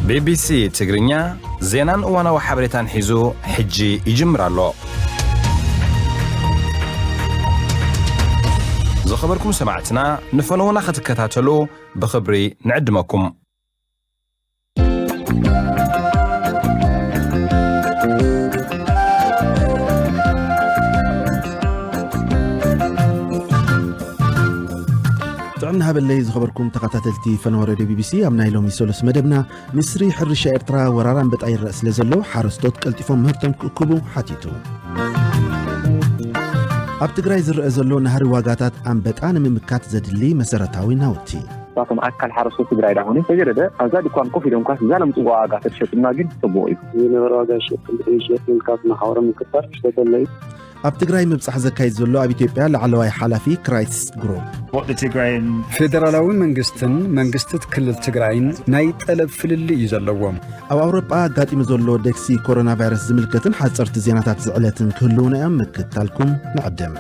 ቢቢሲ ትግርኛ ዜናን እዋናዊ ሓበሬታን ሒዙ ሕጂ ይጅምር ኣሎ። ዝኸበርኩም ሰማዕትና፣ ንፈነውና ክትከታተሉ ብኽብሪ ንዕድመኩም። ጥዕና ሃበለይ ዝኸበርኩም ተኸታተልቲ ፈነወ ሬድዮ ቢቢሲ፣ ኣብ ናይ ሎሚ ሰሉስ መደብና ሚኒስትሪ ሕርሻ ኤርትራ ወራር ኣንበጣ ይረአ ስለ ዘሎ ሓረስቶት ቀልጢፎም ምህርቶም ክእክቡ ሓቲቱ። ኣብ ትግራይ ዝረአ ዘሎ ናህሪ ዋጋታት ኣንበጣ ንምምካት ዘድሊ መሰረታዊ ናውቲ። እሳቶም ኣካል ሓረስቶት ትግራይ ዳሆነ ተገደደ ኣብዛ ድኳን ኮፍ ኢሎም ኳስ እዛ ለምፅዋ ዋጋ ተትሸጡና ግን ፅቡቅ እዩ። ዝነበረ ዋጋ ይሸጥ ይሸጥ ኢልካ ማሕበሮም ምክፋል ክሸጠለዩ። ኣብ ትግራይ ምብጻሕ ዘካይድ ዘሎ ኣብ ኢትዮጵያ ላዕለዋይ ሓላፊ ክራይስ ግሩፕ። What the Tigrayan ፌደራላዊ መንግስትን መንግስቲ ክልል ትግራይን ናይ ጠለብ ፍልልይ እዩ ዘለዎም። ኣብ ኣውሮጳ ኣጋጢሙ ዘሎ ደክሲ ኮሮና ቫይረስ ዝምልከትን ሓጸርቲ ዜናታት ዝዕለትን ክህልውና እዮም። ምክታልኩም ንዕድም።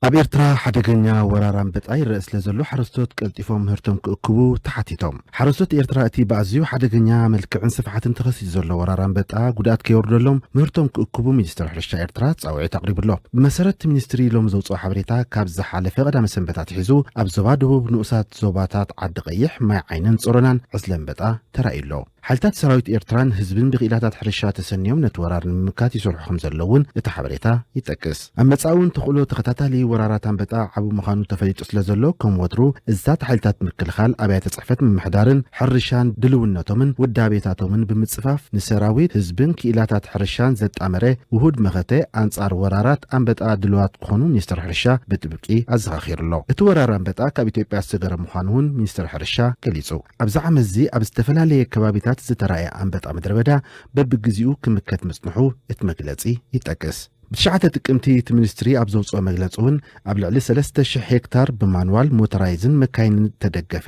ኣብ ኤርትራ ሓደገኛ ወራር ኣንበጣ ይረአ ስለ ዘሎ ሓረስቶት ቀልጢፎም ምህርቶም ክእክቡ ተሓቲቶም። ሓረስቶት ኤርትራ እቲ ብኣዝዩ ሓደገኛ መልክዕን ስፍሓትን ተኸሲቱ ዘሎ ወራር ኣንበጣ ጉድኣት ከየውርደሎም ምህርቶም ክእክቡ ሚኒስትር ሕርሻ ኤርትራ ጻውዒት ኣቕሪቡ ኣሎ። ብመሰረት እቲ ሚኒስትሪ ሎም ዘውፅኦ ሓበሬታ ካብ ዝሓለፈ ቀዳመ ሰንበት ኣትሒዙ ኣብ ዞባ ደቡብ ንኡሳት ዞባታት ዓዲ ቀይሕ፣ ማይ ዓይንን ጾሮናን ዕስለ ኣንበጣ ተራእዩ ኣሎ። ሓይልታት ሰራዊት ኤርትራን ህዝብን ብክኢላታት ሕርሻ ተሰንዮም ነቲ ወራር ንምምካት ይሰርሑ ከም ዘለዉ እውን እቲ ሓበሬታ ይጠቅስ። ኣብ መጻኢ እውን ተኽእሎ ተኸታታሊ ወራራት ኣንበጣ ዓቢ ምዃኑ ተፈሊጡ ስለ ዘሎ፣ ከም ወትሩ እዝታት ሓይልታት ምክልኻል ኣብያተ ጽሕፈት ምምሕዳርን ሕርሻን ድልውነቶምን ውዳቤታቶምን ብምጽፋፍ ንሰራዊት፣ ህዝብን ክኢላታት ሕርሻን ዘጣመረ ውሁድ መኸተ ኣንጻር ወራራት ኣንበጣ ድልዋት ክኾኑ ሚኒስትር ሕርሻ ብጥብቂ ኣዘኻኺሩ ኣሎ። እቲ ወራር ኣንበጣ ካብ ኢትዮጵያ ዝተገረ ምዃኑ እውን ሚኒስትር ሕርሻ ገሊጹ። ኣብዚ ዓመት እዚ ኣብ ዝተፈላለየ ከባቢታት ዝተራእየ ኣንበጣ ምድረ በዳ በብግዜኡ ክምከት ምጽንሑ እቲ መግለጺ ይጠቅስ። ብትሽዓተ ጥቅምቲ እቲ ሚኒስትሪ ኣብ ዘውፅኦ መግለፂ እውን ኣብ ልዕሊ ሰለስተ ሽሕ ሄክታር ብማንዋል ሞተራይዝን መካይንን እተደገፈ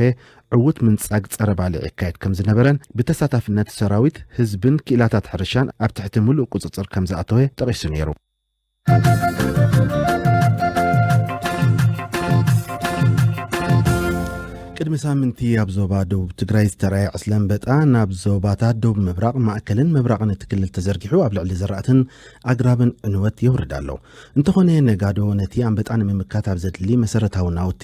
ዕዉት ምንጻግ ጸረ ባልዕ ይካየድ ከም ዝነበረን ብተሳታፍነት ሰራዊት፣ ህዝብን ክኢላታት ሕርሻን ኣብ ትሕቲ ምሉእ ቁጽጽር ከም ዝኣተወ ጠቒሱ ነይሩ። ቅድሚ ሳምንቲ ኣብ ዞባ ደቡብ ትግራይ ዝተራእየ ዕስለ ኣንበጣ ናብ ዞባታት ደቡብ ምብራቕ፣ ማእከልን ምብራቕን እቲ ክልል ተዘርጊሑ ኣብ ልዕሊ ዝራእትን ኣግራብን ዕንወት የውርድ ኣሎ። እንተኾነ ነጋዶ ነቲ ኣንበጣ ንምምካት ኣብ ዘድሊ መሰረታዊ ናውቲ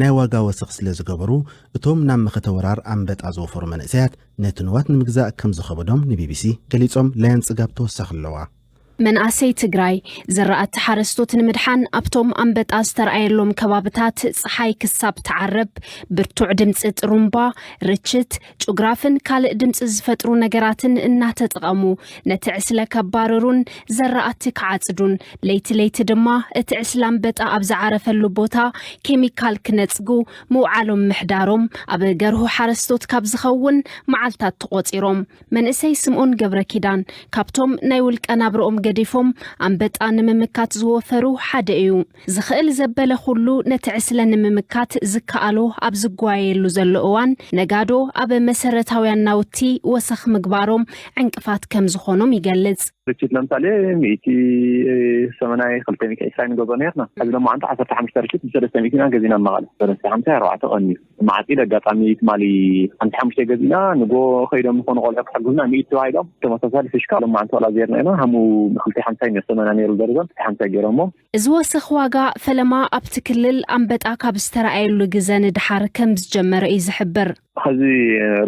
ናይ ዋጋ ወሰኽ ስለ ዝገበሩ፣ እቶም ናብ መኸተ ወራር ኣንበጣ ዝወፈሩ መንእሰያት ነቲ ንዋት ንምግዛእ ከም ዝኸበዶም ንቢቢሲ ገሊጾም። ላያን ጽጋብ ተወሳኺ ኣለዋ። መናእሰይ ትግራይ ዝራእቲ ሓረስቶት ንምድሓን ኣብቶም ኣንበጣ ዝተረኣየሎም ከባብታት ፀሓይ ክሳብ ትዓርብ ብርቱዕ ድምፂ ጥሩምባ፣ ርችት፣ ጩግራፍን ካልእ ድምፂ ዝፈጥሩ ነገራትን እናተጠቐሙ ነቲ ዕስለ ከባርሩን ዘራእቲ ክዓፅዱን ለይቲ ለይቲ ድማ እቲ ዕስለ ኣንበጣ ኣብ ዝዓረፈሉ ቦታ ኬሚካል ክነፅጉ ምውዓሎም ምሕዳሮም ኣብ ገርሁ ሓረስቶት ካብ ዝኸውን መዓልታት ተቖፂሮም። መንእሰይ ስምኦን ገብረ ኪዳን ካብቶም ናይ ውልቀ ናብርኦም ገዲፎም ኣንበጣ ንምምካት ዝወፈሩ ሓደ እዩ። ዝኽእል ዘበለ ኩሉ ነቲ ዕስለ ንምምካት ዝከኣሎ ኣብ ዝጓየየሉ ዘሎ እዋን፣ ነጋዶ ኣብ መሰረታውያን ናውቲ ወሰኽ ምግባሮም ዕንቅፋት ከም ዝኾኖም ይገልጽ። ርችት ለምሳሌ ሚእቲ ሰማንያ ክልተ ሚእቲ ዕስራ ንገዝኦ ነርና። ሕዚ ሎማዓንቲ ዓሰርተ ሓሙሽተ ርችት ብሰለስተ ሚእቲ ኢና ገዚና መቐለ። ሰለስተ ሓምሳ ኣርባዕተ ቀንዩ። መዓፂድ ኣጋጣሚ ትማሊ ሓንቲ ሓሙሽተ ገዚእና፣ ንጎ ከይዶም ዝኾኑ ቆልዑ ክሕግዙና ሚእቲ ተባሂሎም፣ ተመሳሳሊ ፊሽካ ሎማዓንቲ ቆልዓ ዜርና ኢና። ሃሙ ክልተ ሓምሳ እዩ ነይሩ፣ ሰማንያ ነይሩ ደረጃ፣ ክልተ ሓምሳ ገይሮሞ። እዚ ወሰኽ ዋጋ ፈለማ ኣብቲ ክልል ኣንበጣ ካብ ዝተረኣየሉ ግዘ ንድሓር ከም ዝጀመረ እዩ ዝሕብር። ኸዚ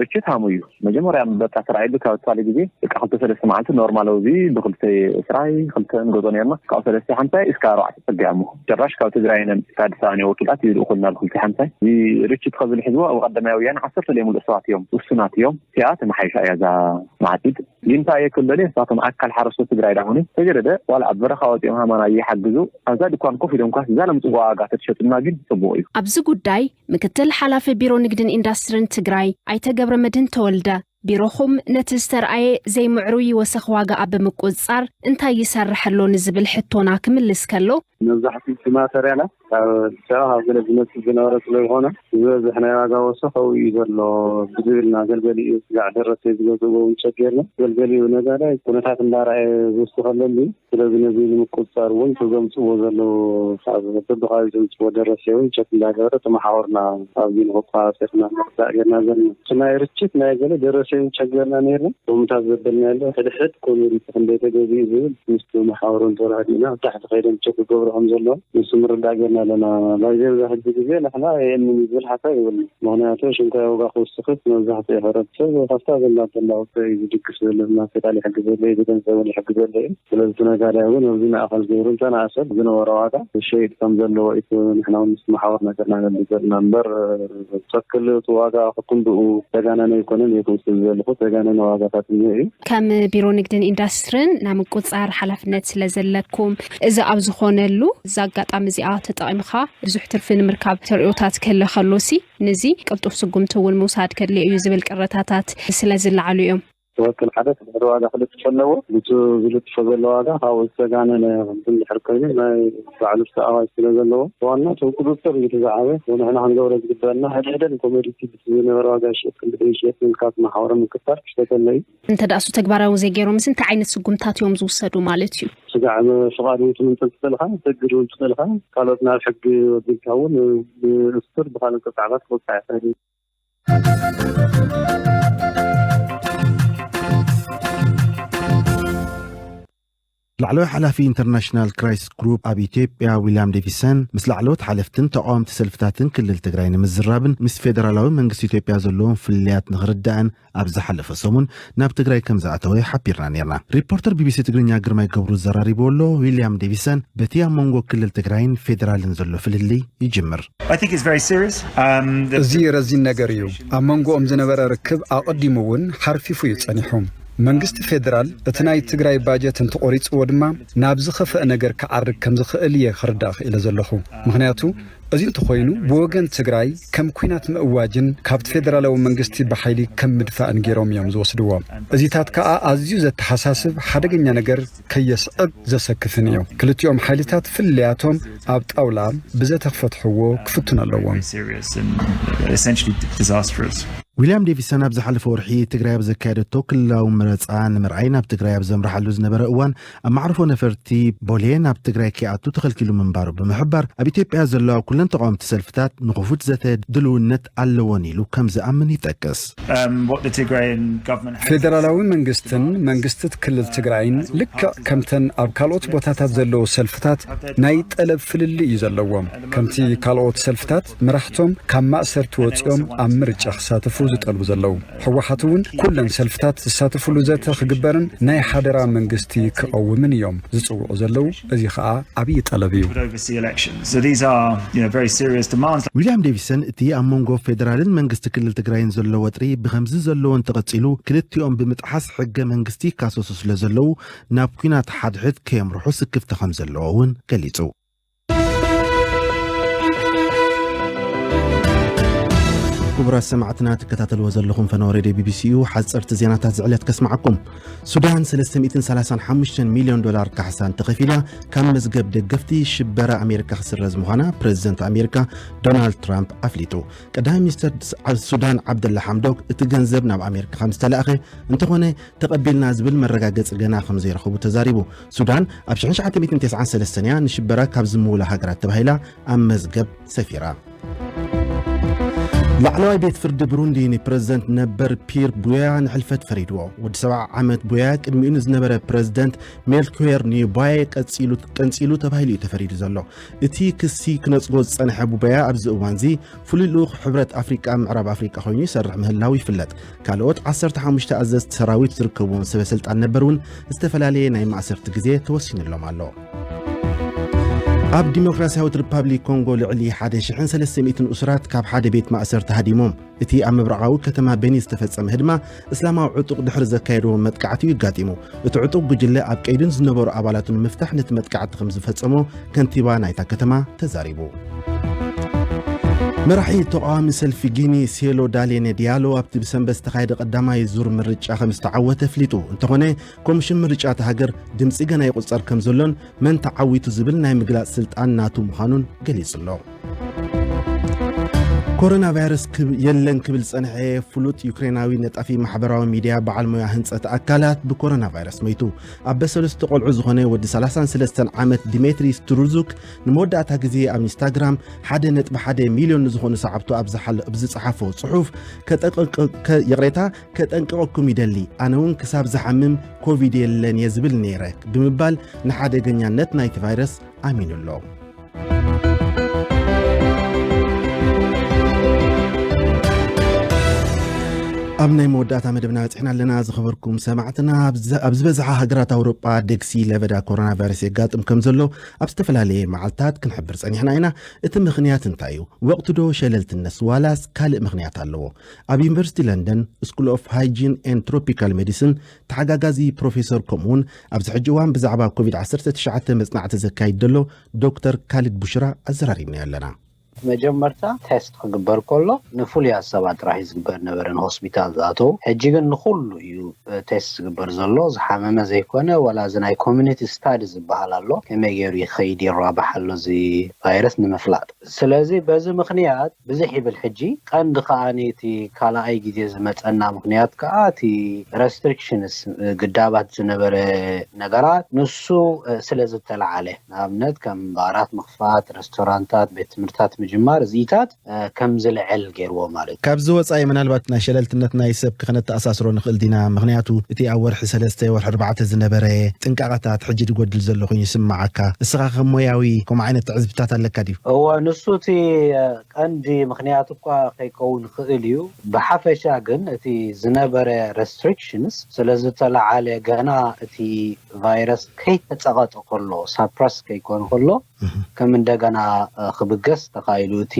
ርችት ሃሙ እዩ። መጀመርያ ኣንበጣ ተራእየሉ ካብ ትማሊ ግዜ፣ በቃ ክልተ ሰለስተ መዓልቲ ኖርማል፣ እዚ ብክልተ ዕስራይ ክልተ ንገዝኦ ነርና። ካብ ሰለስተ ሓምሳይ እስከ ኣርባዕተ ጸጊዖሞ። ጭራሽ ካብ ትግራይ ነምጽእ፣ ካብ ኣዲስ ኣበባ ወኪላት ይልእኹልና ብክልተ ሓምሳይ። እዚ ርችት ከብል ሕዝቦ ኣብ ቀዳማይ ወያነ ዓሰርተ ዘይምልኡ ሰባት እዮም፣ ውሱናት እዮም። እቲኣ ተመሓይሻ እያ እዛ መዓጺድ። ግን እንታይ እየ ክብል ደልየ፣ ንሳቶም ኣካል ሓረስቶት ትግራይ ዳሆነ ተገደደ፣ ዋላ ኣብ በረኻ ወጺኦም ሃማና ይሓግዙ፣ ኣብዛ ድኳን ኮፍ ኢሎም ኳስ እዛ ለምጽዋ ዋጋ ተትሸጡና ግን ጽቡቕ እዩ። ኣብዚ ጉዳይ ምክትል ሓላፊ ቢሮ ንግድን ኢንዳስትሪን ትግራይ ኣይተ ገብረመድህን ተወልደ፣ ቢሮኹም ነቲ ዝተርኣየ ዘይምዕሩይ ወሰኽ ዋጋ ኣብ ምቁጽጻር እንታይ ይሰርሕ ኣሎ ንዝብል ሕቶና ክምልስ ከሎ፣ መብዛሕትኡ እቲ ማተርያላት ካብ ኣዲስ ኣበባ ካብ ገለ ዝመጽእ ዝነበረ ስለ ዝኾነ፣ ዝበዝሕ ናይ ዋጋ ወሰኽ ኣብኡ እዩ ዘሎ። ብዝብልና፣ ገልገሊኡ ስጋዕ ደረሰ ዝገዝእዎ እውን ቸገርና። ገልገሊኡ ነጋዳይ ኩነታት እንዳረኣየ ዝውስኸለሉ እዩ። ስለዚ ነዚ ንምቁጽጻር እውን እቶም ዘምጽእዎ ዘለዉ፣ ካብ በብኸባቢ ዘምጽእዎ ደረሰ እውን ቸክ እንዳገበረ፣ ተመሓወርና ኣብዚ ንኽቋረጽ ኢልና ንርዳእ ጌርና ዘለና። እቲ ናይ ርችት ናይ ገለ ደረሰ እውን ቸገርና ነይርና። ከምታት ዘበልና ያለ ሕድሕድ ኮሜዲቲ ክንደይ ተገዚኡ ዝብል ምስ መሓወሮም ተወዳዲእና ኣብ ታሕቲ ከይዶም ቸክ ክገብሩ ከም ዘለዎም ንሱ ምርዳእ ጌርና ኣለና። ባይዘ፣ እዛ ሕጂ ግዜ ንሕና የእምን እዩ ዝብል ሓሳብ የብሉን። ምኽንያቱ ሽንኳይ ዋጋ ክውስኽስ መብዛሕትኡ ሕብረተሰብ ካብታ ዘላ ዘላ ወፍሪ እዩ ዝድግፍ ዘሎ። ናብ ፌዳል ይሕግዝ ዘሎ እዩ፣ ብገንዘብ እውን ይሕግዝ ዘሎ እዩ። ስለዚ እቲ ነጋዳይ እውን ኣብዚ ማእኸል ግብሪ እንተነኣሰ ብዝነበረ ዋጋ ሸይጥ ከም ዘለዎ እዩ። ንሕና እውን ምስ መሓወር ነገርና ገሊ ዘለና እምበር፣ ትኽክል እቲ ዋጋ ክንድኡ ተጋነነ ኣይኮነን። የትውስድ ዘለኹ ተጋነነ ዋጋታት እኒኦ እዩ። ከም ቢሮ ንግድን ኢንዱስትሪን ናይ ምቁጽጻር ሓላፍነት ስለ ዘለኩም፣ እዚ ኣብ ዝኾነሉ፣ እዚ ኣጋጣሚ እዚኣ ተጠቒምካ ብዙሕ ትርፊ ንምርካብ ተርእዮታት ክህለ ከሎሲ፣ ነዚ ቅልጡፍ ስጉምቲ እውን ምውሳድ ከድልዮ እዩ ዝብል ቅረታታት ስለ ዝለዓሉ እዮም። ትኽክል፣ ሓደ ትሕቲ ዋጋ ክልጥፍ ኣለዎ። ብቲ ዝልጥፎ ዘሎ ዋጋ ካብኡ ዝተጋነነ እንድሕር ኮይኑ ናይ ባዕሉ ተኣዋጅ ስለ ዘለዎ፣ ብዋና እቲ ቁፅፅር እዩ እቲ ዝዓበ። ንሕና ክንገብሮ ዝግበአና፣ ሕድሕደን ኮሞዲቲ ዝነበረ ዋጋ ይሸጥ ክንዲ ዘይሸጥ ምልካት መሓውረ ምክታር ክሽተተለ እዩ። እንተ ደኣ እሱ ተግባራዊ ዘይገይሮምስ እንታይ ዓይነት ስጉምታት እዮም ዝውሰዱ ማለት እዩ? ስጋዕ ፍቓድ እውን ትምንጥል ትኽእልኻ፣ ሕጊ እውን ትኽእልኻ፣ ካልኦት ናብ ሕጊ ወዲልካ እውን ብእሱር ብኻልእ ቅርጻዕታት ክወቅዕ ይኽእል እዩ። ላዕለዋይ ሓላፊ ኢንተርናሽናል ክራይሲስ ግሩፕ ኣብ ኢትዮጵያ ዊልያም ዴቪሰን ምስ ላዕለዎት ሓለፍትን ተቃወምቲ ሰልፍታትን ክልል ትግራይ ንምዝራብን ምስ ፌደራላዊ መንግስቲ ኢትዮጵያ ዘለዎም ፍልልያት ንኽርዳእን ኣብ ዝሓለፈ ሰሙን ናብ ትግራይ ከም ዝኣተወ ሓቢርና ነይርና። ሪፖርተር ቢቢሲ ትግርኛ ግርማይ ገብሩ ዘራሪብዎ ኣሎ። ዊልያም ዴቪሰን በቲ ኣብ መንጎ ክልል ትግራይን ፌደራልን ዘሎ ፍልልይ ይጅምር። I think it's very serious. Um, the- እዚ ረዚን ነገር እዩ። ኣብ መንጎኦም ዝነበረ ርክብ ኣቐዲሙ እውን ሓርፊፉ እዩ ጸኒሑ። መንግስቲ ፌደራል እቲ ናይ ትግራይ ባጀት እንተቖሪጽዎ ድማ ናብ ዝኸፍአ ነገር ክዓርግ ከም ዝኽእል እየ ክርዳእ ክኢለ ዘለኹ። ምኽንያቱ እዚ እንተኾይኑ ብወገን ትግራይ ከም ኲናት ምእዋጅን ካብቲ ፌደራላዊ መንግስቲ ብሓይሊ ከም ምድፋእን ገይሮም እዮም ዝወስድዎ። እዚታት ከኣ ኣዝዩ ዘተሓሳስብ ሓደገኛ ነገር ከየስዕብ ዘሰክፍን እዩ። ክልቲኦም ሓይልታት ፍልልያቶም ኣብ ጣውላ ብዘተክፈትሕዎ ክፍቱን ኣለዎም። Very serious and essentially disastrous. ዊልያም ዴቪሰን ኣብ ዝሓለፈ ወርሒ ትግራይ ኣብ ዘካየደቶ ክልላዊ መረፃ ንምርኣይ ናብ ትግራይ ኣብ ዘምርሓሉ ዝነበረ እዋን ኣብ ማዕርፎ ነፈርቲ ቦሌ ናብ ትግራይ ከይኣቱ ተኸልኪሉ ምንባሩ ብምሕባር ኣብ ኢትዮጵያ ዘለዋ ኩለን ተቃወምቲ ሰልፍታት ንኽፉት ዘተ ድልውነት ኣለወን ኢሉ ከም ዝኣምን ይጠቅስ። Um, what the Tigrayan government has ፌደራላዊ መንግስትን መንግስቲ ክልል ትግራይን ልክዕ ከምተን ኣብ ካልኦት ቦታታት ዘለዉ ሰልፍታት ናይ ጠለብ ፍልልይ እዩ ዘለዎም። ከምቲ ካልኦት ሰልፍታት መራሕቶም ካብ ማእሰርቲ ወፂኦም ኣብ ምርጫ ክሳተፉ ዝጠልቡ ዘለዉ፣ ህወሓት እውን ኩለን ሰልፍታት ዝሳተፉሉ ዘተ ክግበርን ናይ ሓደራ መንግስቲ ክቐውምን እዮም ዝፅውዑ ዘለዉ። እዚ ከዓ ዓብዪ ጠለብ እዩ። Would oversee elections. So these are, you know, very serious demands. ዊልያም ዴቪሰን እቲ ኣብ መንጎ ፌደራልን መንግስቲ ክልል ትግራይን ዘሎ ወጥሪ ብኸምዚ ዘለዎ እንተቐጺሉ ክልቲኦም ብምጥሓስ ሕገ መንግስቲ ይካሰሱ ስለ ዘለዉ ናብ ኲናት ሓድሕድ ከየምርሑ ስክፍቲ ከም ዘለዎ እውን ገሊጹ። ክቡራት ሰማዕትና ትከታተልዎ ዘለኹም ፈነወ ሬድዮ ቢቢሲ እዩ። ሓፀርቲ ዜናታት ዝዕለት ከስማዓኩም። ሱዳን ሰለስተ ሚእትን ሰላሳን ሓሙሽተን ሚልዮን ዶላር ካሕሳ እንተኸፊላ ካብ መዝገብ ደገፍቲ ሽበራ ኣሜሪካ ክስረዝ ምዃና ፕረዚደንት ኣሜሪካ ዶናልድ ትራምፕ ኣፍሊጡ። ቀዳማይ ሚኒስተር ሱዳን ዓብደላ ሓምዶክ እቲ ገንዘብ ናብ ኣሜሪካ ከም ዝተላእኸ እንተኾነ ተቐቢልና ዝብል መረጋገፂ ገና ከም ዘይረኸቡ ተዛሪቡ። ሱዳን ኣብ ሽሕን ትሽዓተ ሚእትን ተስዓን ሰለስተን እያ ንሽበራ ካብ ዝምውላ ሃገራት ተባሂላ ኣብ መዝገብ ሰፊራ። ላዕለዋይ ቤት ፍርዲ ብሩንዲ ንፕረዚደንት ነበር ፒር ቡያ ንሕልፈት ፈሪድዎ። ወዲ ሰብዓ ዓመት ቡያ ቅድሚኡ ንዝነበረ ፕረዚደንት ሜልኩዌር ኒባየ ቀጺሉ፣ ቀንጺሉ ተባሂሉ እዩ ተፈሪዱ ዘሎ። እቲ ክሲ ክነጽጎ ዝጸንሐ ቡያ ኣብዚ እዋንዚ ፍሉይ ልኡኽ ሕብረት ኣፍሪቃ ኣብ ምዕራብ ኣፍሪቃ ኮይኑ ይሰርሕ ምህላው ይፍለጥ። ካልኦት ዓሰርተ ሓሙሽተ ኣዘዝቲ ሰራዊት ዝርከብዎም ሰበ ስልጣን ነበር እውን ዝተፈላለየ ናይ ማእሰርቲ ግዜ ተወሲኑሎም ኣሎ። ኣብ ዲሞክራሲያዊት ሪፓብሊክ ኮንጎ ልዕሊ ሓደ ሽሕን ሰለስተ ሚእትን እሱራት ካብ ሓደ ቤት ማእሰርቲ ሃዲሞም። እቲ ኣብ ምብራቓዊ ከተማ ቤኒ ዝተፈጸመ ህድማ እስላማዊ ዕጡቕ ድሕሪ ዘካየድዎ መጥቃዕቲ እዩ ኣጋጢሙ። እቲ ዕጡቕ ጉጅለ ኣብ ቀይድን ዝነበሩ ኣባላቱ ንምፍታሕ ነቲ መጥቃዕቲ ከም ዝፈጸሞ ከንቲባ ናይታ ከተማ ተዛሪቡ። መራሒ ተቓዋሚ ሰልፊ ጊኒ ሴሎ ዳሌነ ዲያሎ ኣብቲ ብሰንበት ዝተኻየደ ቀዳማይ ዙር ምርጫ ከም ዝተዓወተ ኣፍሊጡ። እንተኾነ፣ ኮሚሽን ምርጫ እታ ሃገር ድምጺ ገና ይቑጸር ከም ዘሎን መን ተዓዊቱ ዝብል ናይ ምግላጽ ስልጣን ናቱ ምዃኑን ገሊጹ ኣሎ። ኮሮና ቫይረስ ክብ-፣ የለን ክብል ዝጸንሐ ፍሉጥ ዩክሬናዊ ነጣፊ ማሕበራዊ ሚድያ በዓል ሞያ ህንጸት ኣካላት ብኮሮና ቫይረስ መይቱ። ኣብ በሰለስተ ቆልዑ ዝኾነ ወዲ ሰላሳን ሰለስተን ዓመት ዲሜትሪ ስትሩዙክ ንመወዳእታ ግዜ ኣብ ኢንስታግራም ሓደ ነጥቢ ሓደ ሚልዮን ንዝኾኑ ሰዓብቱ ኣብ ዝሓለ-፣ ኣብ ዝጸሓፎ ጽሑፍ ከጠንቀቅ-፣ ከ-፣ ይቕሬታ፣ ከጠንቅቐኩም ይደሊ። ኣነ እውን ክሳብ ዝሓምም ኮቪድ የለን እየ ዝብል ነይረ ብምባል ንሓደገኛነት ናይቲ ቫይረስ ኣሚኑ ኣሎ። ኣብ ናይ መወዳእታ መደብና በጺሕና ኣለና። ዝኸበርኩም ሰማዕትና፣ ኣብ ዝ-፣ ኣብ ዝበዝሓ ሃገራት ኣውሮጳ ደግሲ ለበዳ ኮሮና ቫይረስ የጋጥም ከም ዘሎ ኣብ ዝተፈላለየ መዓልታት ክንሕብር ጸኒሕና ኢና። እቲ ምኽንያት እንታይ እዩ? ወቕቲ ዶ ሸለልትነት ዋላስ ካልእ ምኽንያት ኣለዎ? ኣብ ዩኒቨርሲቲ ለንደን ስኩል ኦፍ ሃይጂን ኤንድ ትሮፒካል ሜዲሲን ተሓጋጋዚ ፕሮፌሰር ከምኡውን ኣብዚ ሕጂ እዋን ብዛዕባ ኮቪድ ዓሰርተ ትሽዓተ መጽናዕቲ ዘካይድ ዘሎ ዶክተር ካሊድ ቡሽራ ኣዘራሪብናዮ ኣለና። መጀመርታ ቴስት ክግበር ከሎ ንፍሉያት ሰባት ጥራሕ እዩ ዝግበር ነበረ፣ ንሆስፒታል ዝኣተው። ሕጂ ግን ንኹሉ እዩ፣ እ፣ ቴስት ዝግበር ዘሎ፣ ዝሓመመ ዘይኮነ። ዋላ እዚ ናይ ኮሚኒቲ ስታዲ ዝበሃል ኣሎ፣ ከመይ ገይሩ ይኸይድ ይራባሕ ኣሎ እዚ ቫይረስ ንምፍላጥ። ስለዚ በዚ ምኽንያት ብዝሕ ይብል። ሕጂ ቀንዲ ከኣ እቲ ካልኣይ ግዜ ዝመጸና ምኽንያት ከኣ እቲ ረስትሪክሽንስ፣ ግዳባት ዝነበረ ነገራት፣ ንሱ፣ እ፣ ስለ ዝተለዓለ፣ ንኣብነት ከም ባራት ምኽፋት፣ ሬስቶራንታት፣ ቤት ትምህርታት ምጅማር፣ እዚታት፣ እ፣ ከም ዝልዕል ገይርዎ ማለት እዩ። ካብዚ ወጻኢ ምናልባት ናይ ሸለልትነት ናይ ሰብ ከነተኣሳስሮ ንኽእል ዲና? ምኽንያቱ እቲ ኣብ ወርሒ ሰለስተ፣ ወርሒ ኣርባዕተ ዝነበረ ጥንቃቐታት ሕጂ ዝጎድል ዘሎ ኮይኑ ይስምዓካ። እስኻ ከም ሞያዊ ከምኡ ዓይነት ትዕዝብታት ኣለካ ድዩ? እወ፣ ንሱ እቲ፣ እ፣ ቀንዲ ምኽንያት እኳ ከይከውን ይኽእል እዩ። ብሓፈሻ ግን እቲ ዝነበረ ረስትሪክሽንስ ስለ ዝተለዓለ፣ ገና እቲ ቫይረስ ከይተጸቐጠ ከሎ፣ ሳፕረስ ከይኮነ ከሎ፣ እህ። ከም እንደገና፣ እ፣ ክብገስ ተኻኢሉ። እቲ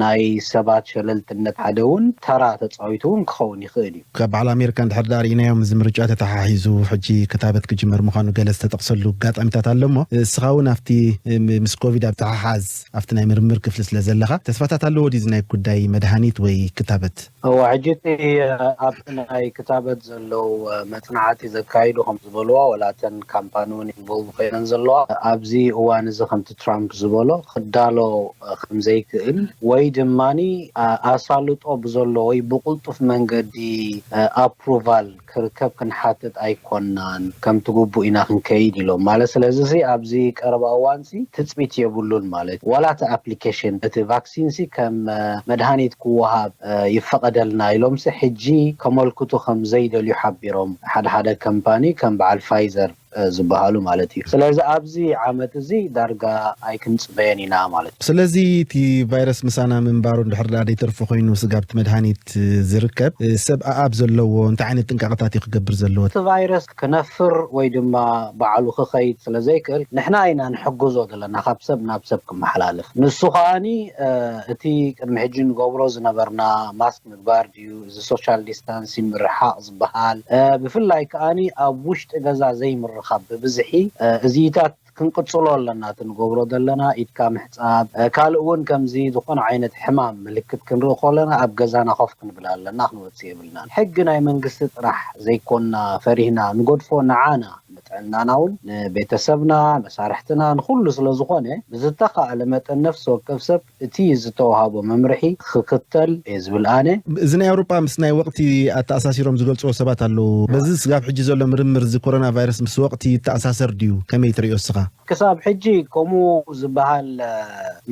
ናይ ሰባት ሸለልትነት ሓደ እውን ተራ ተጻዊቱ እውን ክኸውን ይኽእል እዩ። ካብ በዓል ኣሜሪካ እንድሕር ደኣ ርኢናዮም፣ እዚ ምርጫ ተተሓሒዙ ሕጂ ክታበት ክጅመር ምዃኑ ገለ ዝተጠቕሰሉ ኣጋጣሚታት ኣሎ እሞ፣ እስኻ እውን ኣብቲ፣ እ፣ ም-፣ ምስ ኮቪድ ኣብ ተሓሓዝ ኣብቲ ናይ ምርምር ክፍሊ ስለ ዘለኻ፣ ተስፋታት ኣለዎ ድዩ እዚ ናይ ጉዳይ መድሃኒት ወይ ክታበት? እወ፣ ሕጂ እቲ፣ እ፣ ኣብቲ ናይ ክታበት ዘለዉ፣ እ፣ መጽናዕቲ ዘካይዱ ከም ዝበልዎ፣ ወላ እተን ካምፓኒ እውን ኢንቮልቭ ኮይነን ዘለዋ፣ ኣብዚ እዋን እዚ ከምቲ ትራምፕ ዝበሎ ክዳሎ፣ እ፣ ከም ዘይክእል ወይ ድማኒ፣ እ፣ ኣሳልጦ ብዘሎ ወይ ብቕልጡፍ መንገዲ፣ እ፣ ኣፕሩቫል ክርከብ ክንሓትት ኣይኮናን፣ ከምቲ ግቡእ ኢና ክንከይድ ኢሎም ማለት። ስለዚ ሲ ኣብዚ ቀረባ እዋን ሲ ትጽቢት የብሉን ማለት እዩ። ዋላ እቲ ኣፕሊኬሽን፣ እቲ ቫክሲን ሲ ከም፣ እ፣ መድሃኒት ክወሃብ፣ እ፣ ይፈቐደልና ኢሎም ሲ ሕጂ ከመልክቱ ከም ዘይደልዩ ሓቢሮም፣ ሓደ ሓደ ከምፓኒ ከም በዓል ፋይዘር፣ እ፣ ዝበሃሉ ማለት እዩ። ስለዚ ኣብዚ ዓመት እዚ ዳርጋ ኣይክንጽበየን ኢና ማለት እዩ። ስለዚ እቲ ቫይረስ ምሳና ምንባሩ እንድሕር ደኣ ዘይተርፎ ኮይኑ፣ ስጋብ እቲ መድሃኒት ዝርከብ፣ እ፣ ሰብ ኣኣብ ዘለዎ እንታይ ዓይነት ጥንቃቐታት እዩ ክገብር ዘለዎ? እቲ ቫይረስ ክነፍር ወይ ድማ ባዕሉ ክኸይድ ስለ ዘይክእል፣ ንሕና ኢና ንሕግዞ ዘለና ካብ ሰብ ናብ ሰብ ክመሓላለፍ። ንሱ ከኣኒ፣ እ፣ እቲ ቅድሚ ሕጂ ንገብሮ ዝነበርና ማስክ ምግባር ድዩ፣ እዚ ሶሻል ዲስታንስ ምርሓቕ ዝበሃል፣ እ፣ ብፍላይ ከኣኒ ኣብ ውሽጢ ገዛ ዘይምርኻብ ብብዝሒ፣ እ፣ እዚታት ክንቅጽሎ ኣለና። እቲ ንገብሮ ዘለና ኢድካ ምሕጻብ፣ እ፣ ካልእ እውን ከምዚ ዝኾነ ዓይነት ሕማም ምልክት ክንርኢ ከለና ኣብ ገዛና ኮፍ ክንብል ኣለና፣ ክንወጽእ የብልናን። ሕጊ ናይ መንግስቲ ጥራሕ ዘይኮንና ፈሪህና ንገድፎ፣ ንዓና፣ ንጥዕናና እውን፣ ንቤተሰብና፣ መሳርሕትና፣ ንኹሉ ስለ ዝኾነ ብዝተኻእለ መጠን ነፍሲ ወከፍ ሰብ እቲ ዝተዋሃቦ መምርሒ ክኽተል እየ ዝብል ኣነ። እዚ ናይ ኣውሮጳ ምስ ናይ ወቕቲ ኣተኣሳሲሮም ዝገልጽዎ ሰባት ኣለዉ። በዚ ስጋብ ሕጂ ዘሎ ምርምር እዚ ኮሮና ቫይረስ ምስ ወቕቲ ይተኣሳሰር ድዩ? ከመይ ትርእዮ እስኻ? ክሳብ ሕጂ ከምኡ ዝበሃል፣ እ፣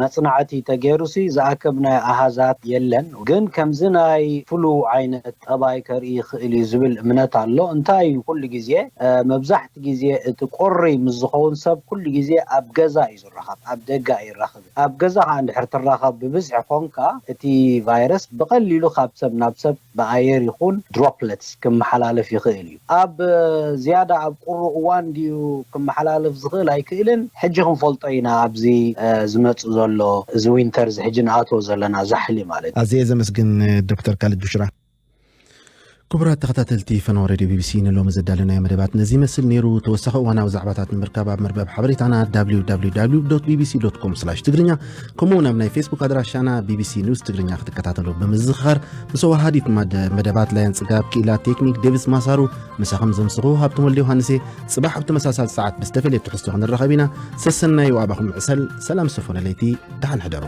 መጽናዕቲ ተገይሩሲ ዝኣከብ ናይ ኣሃዛት የለን። ግን ከምዚ ናይ ፍሉ ዓይነት ጠባይ ከርኢ ይኽእል እዩ ዝብል እምነት ኣሎ። እንታይ እዩ ኩሉ ግዜ፣ እ፣ መብዛሕቲ ግዜ እቲ ቁሪ ምስ ዝኸውን ሰብ ኩሉ ግዜ ኣብ ገዛ እዩ ዝራኸብ፣ ኣብ ደገ ኣይራኸብን። ኣብ ገዛ ኸዓ እንድሕር ትራኸብ ብብዝሒ ኾንካ፣ እቲ ቫይረስ ብቐሊሉ ካብ ሰብ ናብ ሰብ ብኣየር ይኹን ድሮፕለትስ ክመሓላለፍ ይኽእል እዩ። ኣብ፣ እ፣ ዝያዳ ኣብ ቁሩብ እዋን ድዩ ክመሓላለፍ ዝኽእል ኣይክእልን፣ ሕጂ ክንፈልጦ ኢና። ኣብዚ፣ እ፣ ዝመጽእ ዘሎ፣ እዚ ዊንተር እዚ ሕጂ ንኣትዎ ዘለና ዛሕሊ ማለት እዩ። ኣዝየ ዘመስግን ዶክተር ካልድ ቡሽራ። ክቡራት ተኸታተልቲ ፈነወ ሬድዮ ቢቢሲ፣ ንሎሚ ዘዳለናዮ መደባት ነዚ ይመስል ነይሩ። ተወሳኺ እዋናዊ ዛዕባታት ንምርካብ ኣብ መርበብ ሓበሬታና www ቢቢሲ ኮም ትግርኛ፣ ከምኡ እውን ኣብ ናይ ፌስቡክ ኣድራሻና ቢቢሲ ኒውስ ትግርኛ ክትከታተሉ ብምዝኽኻር፣ ምስ ወሃዲት ማደ-፣ መደባት ላያን ጽጋብ ክኢላ ቴክኒክ ዴቪስ ማሳሩ ምሳኹም ዘምስኹ ሃብቶም ወልደ ዮሃንሴ። ጽባሕ ኣብ ተመሳሳሊ ሰዓት ብዝተፈለየ ትሕዝቶ ክንራኸብ ኢና። ሰሰናዩ ኣባኹም ዕሰል። ሰላም ሰፈነ ለይቲ። ደሓን ሕደሩ።